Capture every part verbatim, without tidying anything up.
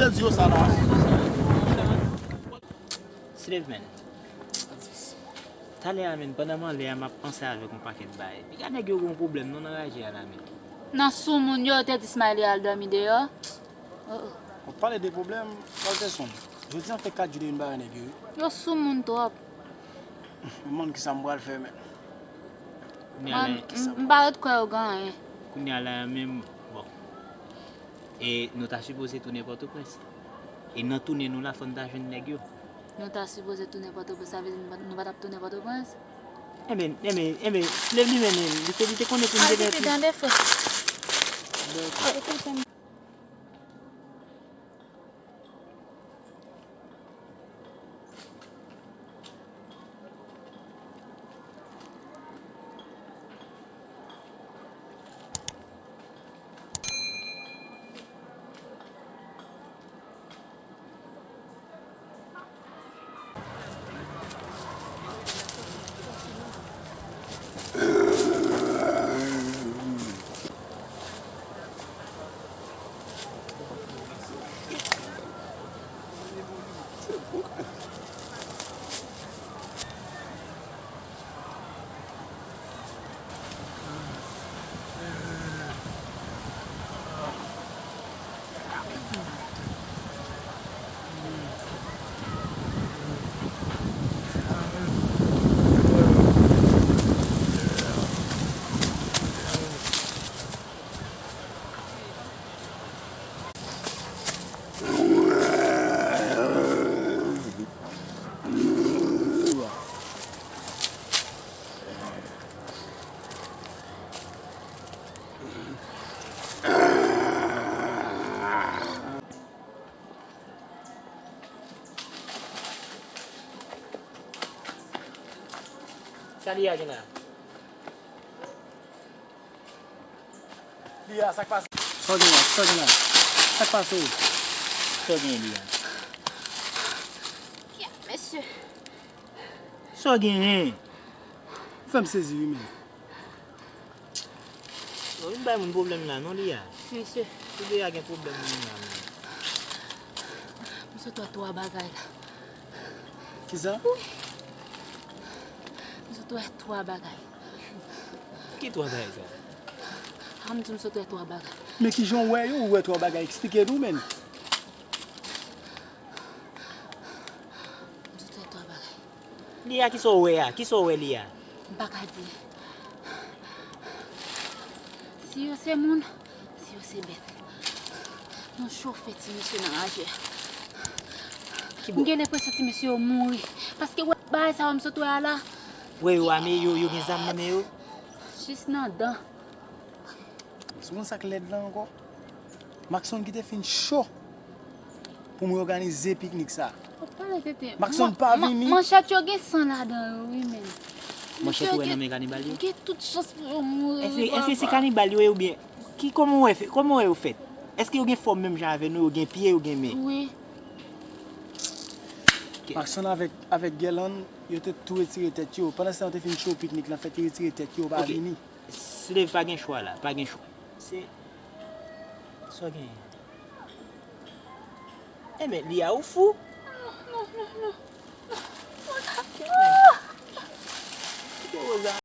Yo di yo sa la. Slave man. Talè a menm, pandan m anlè a, m ap panse avèk yon pakèt bagay. Piga nèg yo gen yon pwoblèm non nan raje a la menm. Nan soumoun yo, yo te di Smiley al dòmi deyò. Oh, oh. W ap pale de pwoblèm, Walterson. Jodi a fè kat jou depi m pa wè nèg yo, wi. Yo soumoun twòp. M demann kisa m pral fè, men. Kounye a la, m, m pa ret kwè yo gen anyen. Kounye a la menm, bon. E nou ta sipoze tounen Pòtoprens. E nan tounen nou la, fò n ta jwenn nèg yo. Nou ta sipoze tounen Pòtoprens, sa vle di nou pa, nou pa t ap tounen Pòtoprens? Enben, enben, enben, Slave li menm, li te, li te konnen pou n te gen pye. Tande, frè. Dakò. Sa li a gen la? Li a, sa k pase? Sa w gen la? Sa w gen la? Sa k pase? Sa w gen li a? Mesye. Sa w genyen? Ou fè m sezi wi, men. Yo vin bay moun pwoblèm la, non, li a. Mesye. Tou de a gen pwoblèm moun la, men. M sot wè twa bagay la. Kisa? Wi. M sot wè twa bagay. Ki twa bagay sa? A, m di m sot wè twa bagay. Men kijan w wè yo, ou wè twa bagay? Eksplike nou, menn. M sot wè twa bagay. Li a, kisa w wè a? Kisa w wè li a? M pa ka di. Si yo se moun, si yo se bèt. Yon cho fè ti mesye nan raje a. M gen lenpresyon ti mesye yo mouri. Paske wè bagay sa yo m sot wè a la. Wè yo ame, yo, yo gen zam nan men yo? Jis nan dan. Ou konn sa k lèd la ankò? Maxon ki te fin cho pou mwen òganize piknik sa. Ou pale tenten. Maxon pa vini. Manchèt yo gen san ladan yo, wi, men. Manchèt ou wè nan men kanibal yo? Gen tout chans pou yo mouri. Èske, èske se kanibal yo ye oubyen ki, kòman w wè, kòman w wè yo fèt? Èske yo gen fòm menm jan avè nou, yo gen pye, yo gen men? Wi. Maxon avèk, avèk Guerlande, yo te tou retire tèt yo. Pandan se tan yo te fin cho piknik lan fèt, yo retire tèt yo, yo pa vini. Slave pa gen chwa la, pa gen chwa. Se sa w genyen. Enben, li a ou fou? Non, non, non, non. Kite Rosa.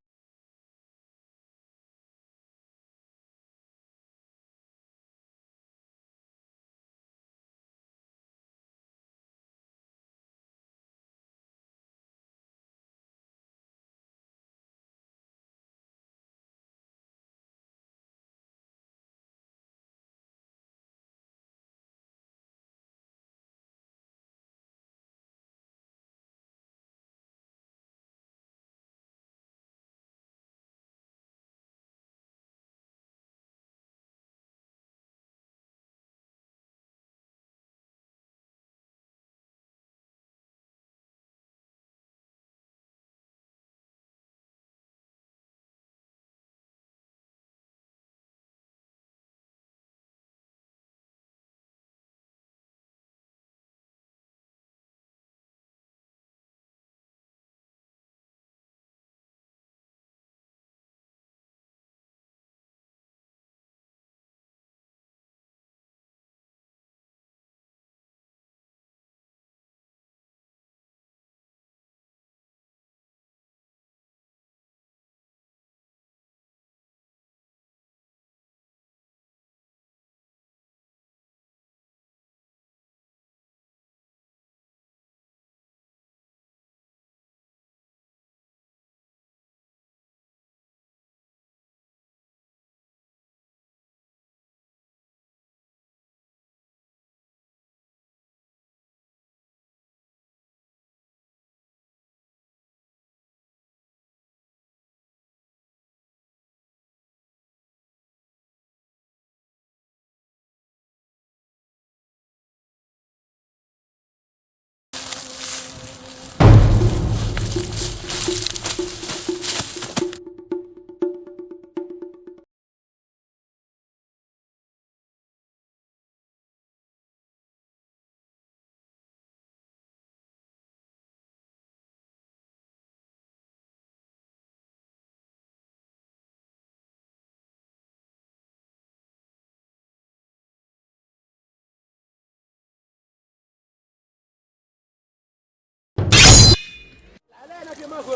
Edrison!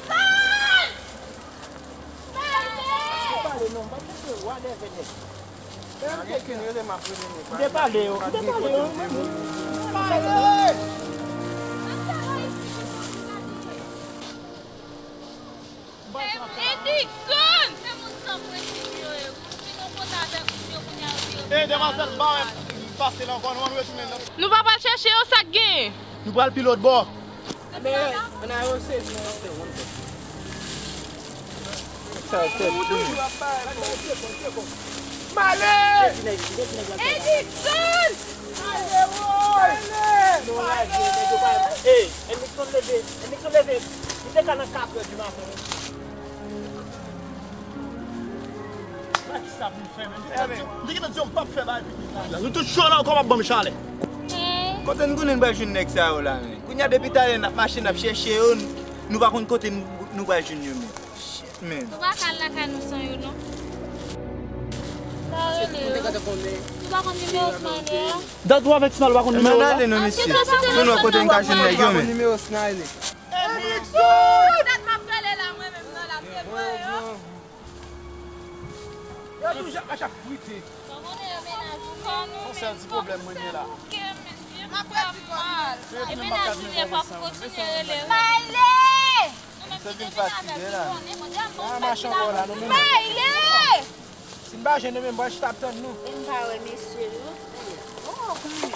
Pale! Pale non, m pa t kite w ale vè nèg. M te pale yo, m te pale yo. Pale! Edrison! E demwazèl, ba wè pase la ankò, nou ann retounen nan. Nou pa pral chèche yo, sa k genyen? Nou pral pi lòt bò. Men, ann ale yo sezi nan. Sa yo fè. Male! Edrison! Male, woy! Male! Ey, Edrison leve, Edrison leve. Li te ka nan kat è di maten. Sa ki sa pou m fè, menm? Li gentan di yo m p ap fè bagay piknik la. Nou tout cho la, ou kòman ap ban m chalè? Kote n konnen n pral jwenn nèg sa yo la, men? Kounye a, depi talè n ap mache, n ap chèche yo, n-, nou pa konn kote n-, nou pral jwenn yo, men. Shit, men. Nou pa ka al lakay nou san yo, non. Sa rele yo. Ou pa konn nimewo Smiley a? Dat ou avèk Smiley, ou pa konn nimewo l la? Men ale non, mesye. Pou nou wè kote n ka jwenn nèg yo, men. Nimewo Smiley. Edrison! Dat m ap rele la, mwen menm nan la, se mwen yo. Yo toujou ap mache ap frite. Son sèl ti pwoblèm mwen gen la. E mennaj Julien fò kontinye rele. Mayle! Misye vin fatige la. N a mache ankò la, nou menm. Mayle! Si n pa jwenn nou menm, bò chita ap tann nou. E m pa wè mesye yo. Oh, kounye a.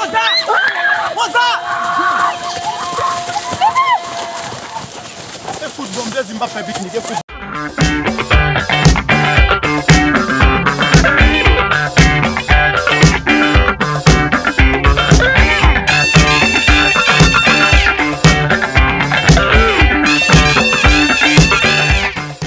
Rosa! Rosa! E fout bon, m te di m p ap fè piknik, e fout.